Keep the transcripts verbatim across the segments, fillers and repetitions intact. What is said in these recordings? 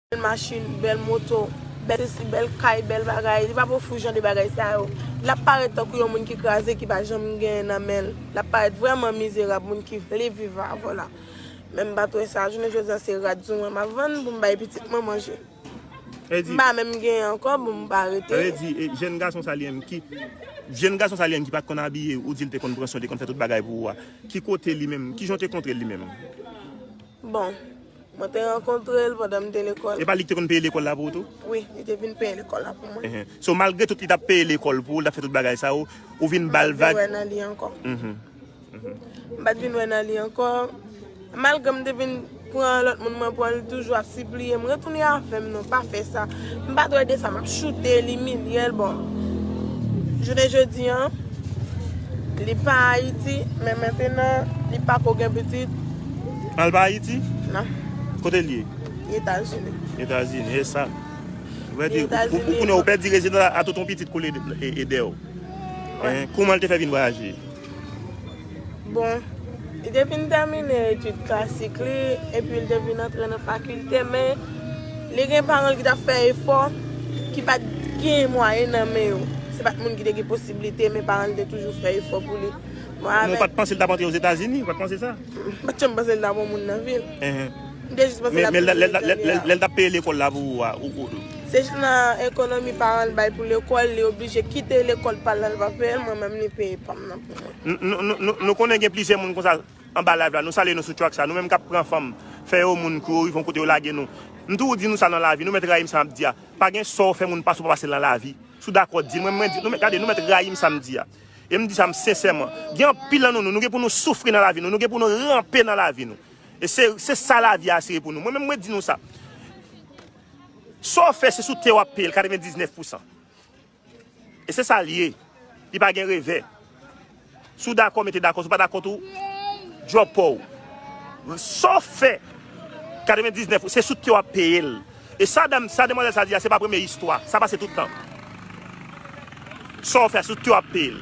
Bèl machin, bèl moto, bèl sesi, bèl kay, bèl bagay. Li p ap ofri w jan de bagay sa yo. L ap parèt tankou yon moun ki kraze, ki pa janm genyen nan men l. L ap parèt vrèman mizerab, moun ki vle viv avè w la. Men m pa t wè sa. Jounen jodi a, se rad zoumen m ap vann pou m bay pitit mwen manje. M pa menm genyen ankò, bon, m pa rete. Sa vle di, e, jèn gason sa li menm ki, jèn gason sa li menm ki pa t konn abiye, ou di l te konn pran swen, te konn fè tout bagay pou ou a. Ki kote li menm? Ki jan w te kontre l li menm? Bon, mwen te rankontre l pandan m te lekòl. E pa li ki te konn peye lekòl la pou ou tou? Wi, li te vin peye lekòl la pou mwen. Enhen. So, malgre tout li t ap peye lekòl pou ou, l t ap fè tout bagay sa yo, ou vin ba l vag. M pa t vin wè nan li ankò. Mhm. Mhm. M pa t vin wè nan li ankò. Malgre m te vin pran lòt moun, mwen pran, li toujou ap sipliye m, retounen avè m non, pa fè sa. M pa t wè de sa, m ap choute l, imilye l, bon. Jounen jodi a, li pa Ayiti, men mentnan, li pako gen pitit. Al pa Ayiti? Non. Kote l ye? Etazini. Etazini, e sa. Vle di, ou, ou, ou, kounye a, ou pèdi rezidans a, a tout yon pitit kole de, e, e dèyè w. Wi. Enhen, kouman l te fè vin vwayaje? Bon, li te fin tèmine etid klasik li, epi l te vin antre nan fakilte, men li gen paran l ki t ap fè efò, ki pa t gen mwayen nan men yo. Se pa t moun ki te gen posiblite, men paran l te toujou fè efò pou li. Bon, men ou pa t panse l t ap antre Ozetazini? Ou pa t panse sa? M pa t janm panse l t ap yon moun nan vi l. Enhen. M te jis panse l ap toujou rete li a. Men, men lè, lè, lè, lè, lè l t ap peye lekòl la pou ou a, ou, ou, Se jis nan ekonomi paran l bay pou lekòl, li oblije kite lekòl pa l la, l pa peye l, mwen menm li peye pa m nan pou mwen. Nou, nou, nou, nou, nou konnen gen plizyè moun konsa anba live la, nou salye nou sou track sa, nou menm k ap pran fanm, fè yo moun kou yo rive yon kote yo lage nou. M toujou di nou sa nan lavi, nou mèt rayi m sa m ap di a. Pa gen sa w fè moun pase w pa pase l nan lavi. Si w dakò di l, mwen, mwen di, nou mèt, gade, nou mèt rayi m sa m di a. E m di sa m sensèman. Gen anpil nan nou, nou, nou gen pou nou soufri nan lavi nou, nou gen pou nou ranpe nan lavi nou. E se, se sa lavi a asire pou nou. Mwen menm, mwen di nou sa. Sa w fè, se sou tè w ap peye l, katrevendiznèf pousan. E se sa l ye. Li pa gen revè. Si w dakò, mete dakò. Si w pa dakò tou, drop ou. Sa w fè, katrevendiznèf, se sou tè w ap peye l. E sa dam, sa demwazèl sa di a, se pa premye istwa. Sa pase tout tan. Sa w fè, sou tè w ap peye l.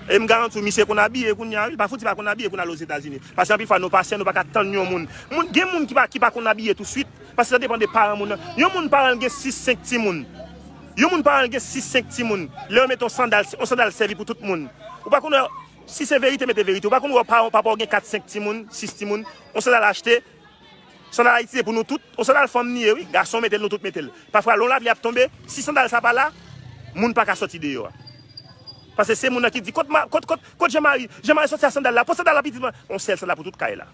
E m garanti w, misye konn abiye kounye a, wi. Pa fouti pa konn abiye pou n al Ozetazini. Paske anpil fwa, nou pasyans, nou pa ka tann yon moun. Moun, gen moun ki pa, ki pa konn abiye touswit. Paske sa depann de paran moun nan. Yon moun paran l gen sis, senk timoun. Yon moun paran l gen sis, senk timoun. Lè yo mete yon sandal, yon sandal sèvi pou tout moun. Ou pa konn wè, si se verite, mete verite. Ou pa konn wè paran, papa w gen kat, senk timoun, sis timoun. Yon sandal achte, sandal Ayiti se pou nou tout. Yon sandal fanm li ye, wi. Gason mete l, nou tout mete l. Pafwa, lè yon lapli ap tonbe, si sandal sa pa la, moun pa ka sòti deyò a. Paske se moun nan ki di, "Kot ma-, kot, kot, kot Jean Marie? Jean Marie sòti ak sandal la. Pran sandal la, pitit mwen." Yon sèl sandal pou tout kay la.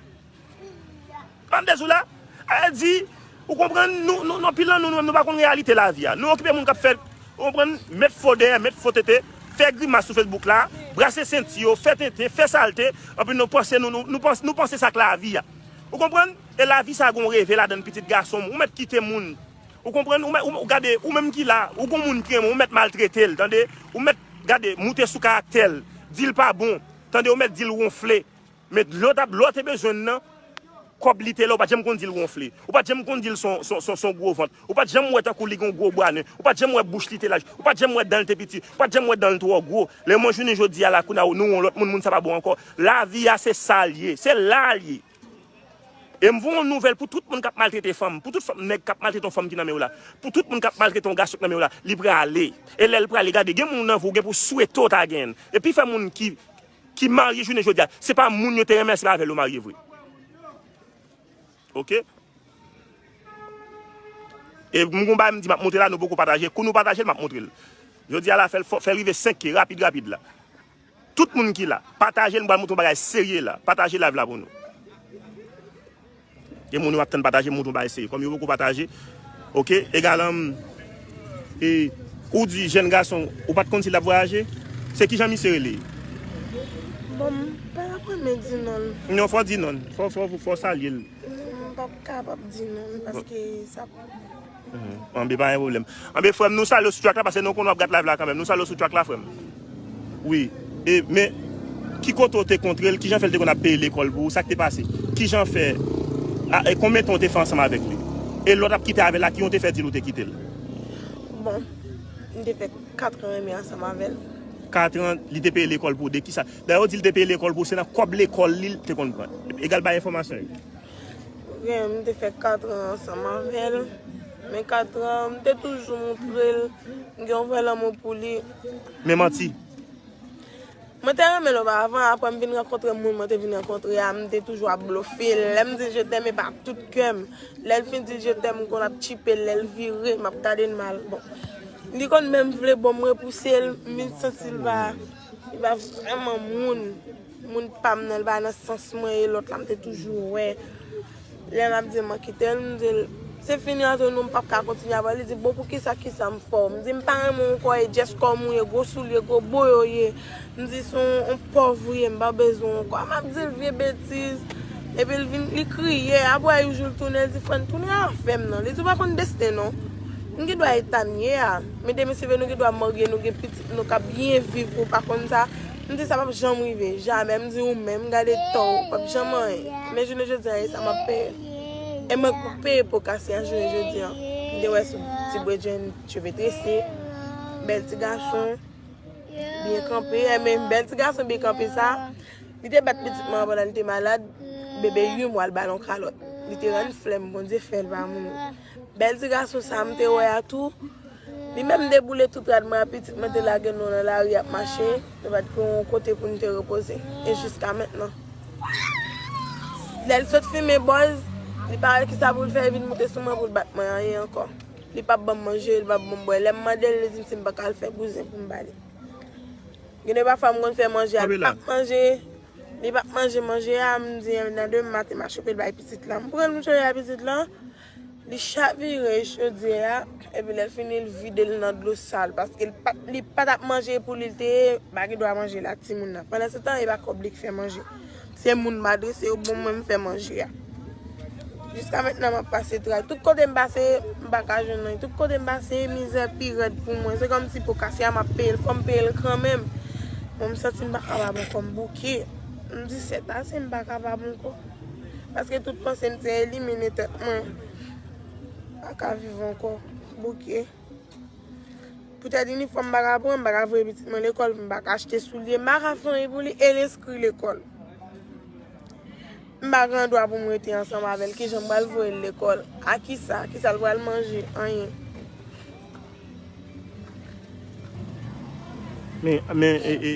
An dezou la, a di, ou konprann, nou, nou, nou, anpil nan nou, nou menm, nou pa konn reyalite lavi a. Nou okipe moun k ap fè, ou konprann, met fo dèyè, met fo tete, fè grimas sou Facebook la, brase senti yo, fè tenten, fè salte, anpi nou panse, nou, nou, nou panse, nou panse sa k lavi a. Ou konprann? E lavi sa gon reve ladann pitit gason m, ou mèt kite moun. Ou konprann? Ou mèt, ou, ou gade, ou menm ki la, ou gon moun ki renmen w, ou mèt maltrete l, tande? Ou mèt, gade, moute sou karaktè l, di l pa bon, tande? Ou mèt di l wonfle. Men lè w t ap, lè w te bezwen l nan, kòb li te la, ou pa t janm konn di l wonfle. Ou pa t janm konn di l se yon, se yon, se yon, se yon gwo vant. Ou pa t janm wè tankou li gen yon gwo bwa nen. Ou pa t janm wè bouch li te laj. Ou pa t janm wè dan l te piti. Ou pa t janm wè dan l twò gwo. Lè mwen jounen jodi a la, kounye a, nou yon lòt moun, moun sa pa bon ankò. Lavi a se sa l ye. Se la l ye. E m voye yon nouvèl pou tout moun k ap maltrete fanm, pou tout fanm, nèg k ap maltrete yon fanm ki nan men w la, pou tout moun k ap maltrete yon gason ki nan men w la, li prale. E lè l prale, gade, gen moun nan vi w gen pou swete w ta genyen l. Epi fè moun ki, ki marye jounen jodi a, se pa moun yo te renmen ansanm avè l yo marye vre. Oke? E m gon bagay m di m ap montre la, nou poko pataje. Kou nou pataje l, m ap montre l. Jodi a la, fè l fò, fè l rive senk K, rapid, rapid la. Tout moun ki la, pataje l, m pral montre yon bagay serye la. Pataje live la pou nou. Gen moun yo ap tann pataje, m montre yon bagay serye. Kòm yo poko pataje, oke, egal, e, ou di jèn gason, ou pa t konn si l ap vwayaje? Se kijan misye rele? Bon, m pa t ap renmen di non l. Non, fò di non l. Fò, fò, fò salye l. Non, m p ap kapab di non l, paske sa Mhm. Anben, pa gen pwoblèm. Anben, frè m, nou salye w sou track la, paske nou konnen w ap gad live la kanmenm. Nou salye w sou track la, frè m. Wi. E, men, ki kote w te kontre l? Kijan fè l te konn ap peye lekòl pou ou? Sa k te pase? Kijan fè, a, e konbyen tan w te fè ansanm avèk li? E lè w t ap kite avè l la, kijan w te fè di l ou te kite l? Bon, m te fè kat an renmen ansanm avè l. Kat an, li te peye lekòl pou ou. De kisa? Dayè, w di l te peye lekòl pou ou, se nan kòb lekòl li l te konn pran. Egal bay enfòmasyon yo. M Gen, m te fè katran ansanm avè l. Men katran, m te toujou montre l m gen yon vrè lanmou pou li. Men manti. Mwen te renmen l oparavan, apre m vin rankontre moun mwen te vin rankontre a, m te toujou ap blofe l. Lè m di je t'aime, e pa tout kè m. Lè l fin di je t'aime, m konn ap tchipe l, lè l vire, m ap gade l mal. Bon, li konn menm vle bon m repouse l, m vin santi l pa, li pa vrèman moun, moun pa m nan, li pa nan sans mwen, e lòt la m te toujou wè. Lè m ap di l mwen kite l, m di l, se fini ant nou, m p ap ka kontinye avè w. Li di, bon, poukisa, kisa m fè w? M di, m pa renmen w ankò, e djès kòm ou ye, gwo soulye, gwo boyo w ye. M di, se yon, yon pòv ou ye, m pa bezwen w ankò. M ap di l vye betiz. Epi l vin, li kriye. Apre yon jou, l tounen, l di, frè m, tounen afè m nan. Li di, ou pa konn desten non. M gen dwa eta m ye a. Medam, mesye, nou gen dwa marye, nou gen pitit, nou ka byen viv, ou pa konn sa. M di, sa p ap janm rive, jamè. M di, ou menm, gade tan w, p ap janm anyen. Men jounen jodi a, e sa m ap peye. E mwen k pou peye po kase a jounen jodi a. M te wè sou ti bredjenn, cheve trese, bèl ti gason, byen kanpe. E men bèl ti gason byen kanpe sa, li te bat pitit mwen pandan li te malad, bebe uit mwa, l ba l yon kalòt. Li te rann flè m, Bondye fè l pa mouri. Bèl ti gason sa m te wè a tou, li menm deboule tout rad mwen a, pitit mwen te lage nou nan lari ap mache, nou pa t gen yon kote pou n te repoze. E jiska mentnan. Lè l sot fimen bòz, li pa wè kisa pou l fè, li vin moute sou mwen pou l bat mwen anyen ankò. Li p ap ban m manje, li p ap ban m bwè. Lè m mande l, li di m si m pa ka al fè bouzen pou m ba li. Gen de pafwa m konn fè manje a, li p ap manje. Li p ap manje manje a, m di nan demen maten m a chope l bay pitit lan. M pran l m chope bay pitit lan. Li chavire chodyè a, epi lè l fini, l vide l nan dlo sal, paske li pa t ap manje pou li, l te ye, pa gen dwa manje l ak timoun nan. Pandan se tan, e pa kòb li k fè manje. Se moun m adrese yo, bon, mwen m fè manje a. Jiska mentnan, m ap pase tray. Tout kote m pase, m pa ka jwenn anyen. Tout kote m pase, mizè pi rèd pou mwen. Se kòmsi po kase a, m ap peye l, fò m peye l kanmenm. Bon, m santi m pa kapab ankò, m bouke. M di, sèt ase, m pa kapab ankò. Paske tout panse m te elimine tèt mwen. Pa ka viv ankò. Bouke. Poutèt inifòm m pa ka pran, m pa ka voye pitit mwen lekòl, m pa ka achte soulye, m pa ka fè anyen pou li e l enskri lekòl. M pa gen dwa pou m rete ansanm avè l. Kijan m pral voye l lekòl? A kisa? Kisa l pral manje? Anyen. Men, men, e, e,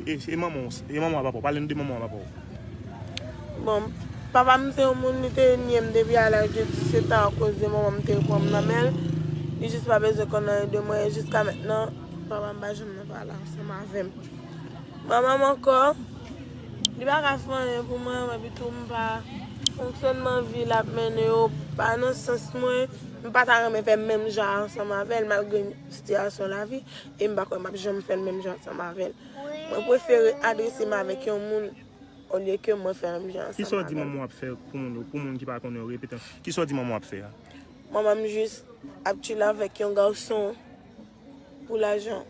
e, e manman w, e manman w a papa w. Pale nou de manman w a papa w. Bon, papa m se yon moun, li te nye m depi a laj de disèt an akoz de manman m te pran m nan men l. Li jis pa bezwen konn anyen de mwen. E jiska mentnan, papa m pa janm nan pale ansanm avè m. Manman m ankò, li pa ka fè anyen pou mwen, epi tou m pa, fonksyònman vi l ap mennen yo pa nan sans mwen. M pa ta renmen fè menm jan ansanm avè l, malgre sitiyasyon lavi, e m pa kwè m ap janm fè l menm jan ansanm avè l. Mwen prefere adrese m avèk yon moun olye ke mwen fè menm jan ansanm avè l. Kisa w di manman w ap fè pou moun yo, pou moun ki pa konnen yo, repete, kisa w di manman w ap fè a? Manman m jis ap chile avèk yon gason pou lajan.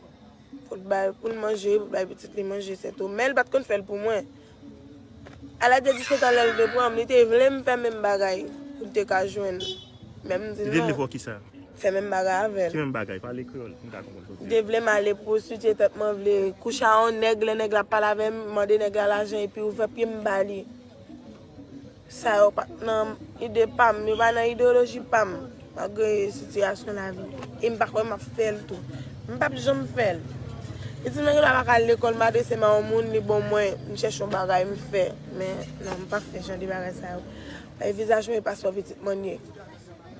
Pou l bay, pou l manje, pou l bay pitit li manje, se tou. Men l pa t konn fè l pou mwen. A laj de disèt an, lè l te pran m, li te vle m fè menm bagay pou l te ka jwenn. Men m di non. Li te vle fè w kisa? Fè menm bagay avè l. Ki menm bagay? Pale kreyòl, m ka konprann sa w di. Li te vle m ale pwostitiye tèt mwen, vle kouche a yon nèg, lè nèg la ap pale avè m, mande nèg la lajan, epi ouvè pye m ba li. Sa yo pa t nan ide pa m, yo pa nan ideyoloji pa m, malgre sitiyasyon lavi. E m pa kwè m ap fè l tou. M p ap janm fè l. Pitit mwen gen dwa pa ka al lekòl, m adrese m a yon moun, li ban mwen, m chèche yon bagay, m fè. Men, non, m p ap fè jan de bagay sa yo. Paske vizaj mwen e paspò pitit mwen ye.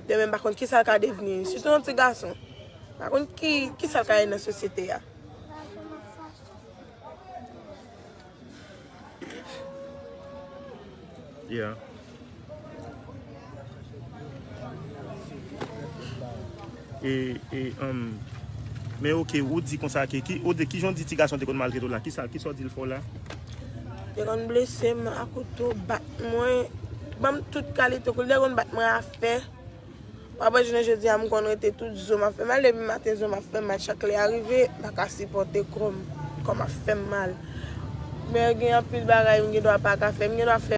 Demen, m pa konn kisa l ka devni. Sitou yon ti gason. M pa konn ki, kisa l ka ye nan sosyete a. Yeah. E, e, um, men oke, ou di konsa ke, ki, ou di, kijan w di ti gason te konn maltrete w la? Kisa, kisa w di l fè w la? Te konn blese m a kouto, bat mwen, ban m tout kalite kou, li te konn bat mwen a fè. Apre jounen jodi a, m konn rete tout zo m ap fè mal, depi maten zo m ap fè mal, chak lè a rive, m pa ka sipòte kò m, kò m ap fè m mal. Men gen anpil bagay m gen dwa pa ka fè, m gen dwa fè